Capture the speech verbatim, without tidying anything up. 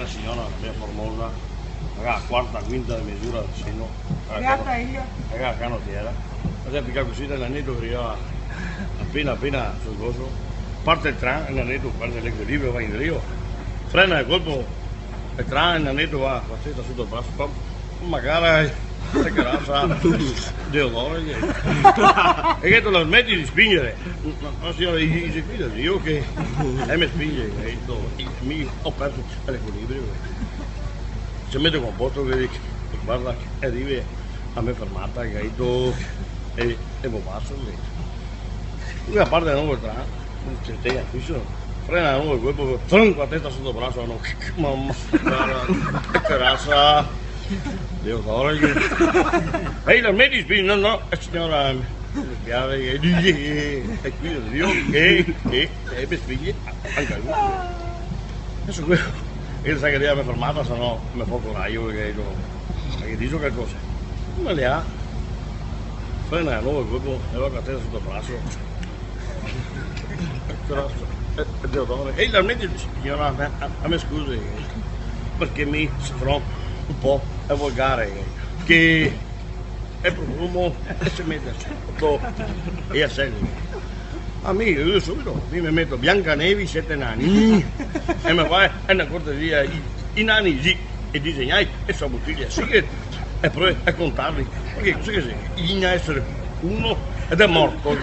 Signora, la mia formosa, la quarta, quinta de misura del seno. Beata ela. La canotiera. La se pica cusì, el naneto che riva apena, apena sul coso. Parte el tran, el naneto perde l'equilibrio, va indrio. Frena de colpo el tran, el naneto va co la testa soto el braso, pam. Ma cara, eh, che rasa de odore, che... E che te la smeti de spingere? No, no, signora, i, i, i, io che, e me spinge, e io, mi go perso l'equilibrio. Se mete composto, che dixe, varda, e rive a me fermata, che io, e, e mo paso, che... Lu a parte de novo el tran, se tien fiso, frena de novo el colpo, tronco, la testa soto el braso, no, mama, cara, che rasa de odore, che... E i la meti, spinge, no, no, eh, signora, me spiace, che, e qui io, e, e, e me spinge anca lu. Deso quelo, el sa che la me fermata, se no me fa corajo, parché io, parché digo che cosa? Ma la frena de novo el colpo, e va co la testa soto el braso. Però, eh, eh, Teodoro, e la meti, signora, a, a, a me scusi, parché mi sono un po' volgare, che el profumo, eh, se mete soto e a sede. A mi, io subito, mi me meto Biancaneve e i sete nani, e me fa, eh, na cortesia, i, i nani, sì, e disegnai, e so botiglia, sì, e, e poi a contarli, parché cosa che xe, i gna esare uno ed xe morto.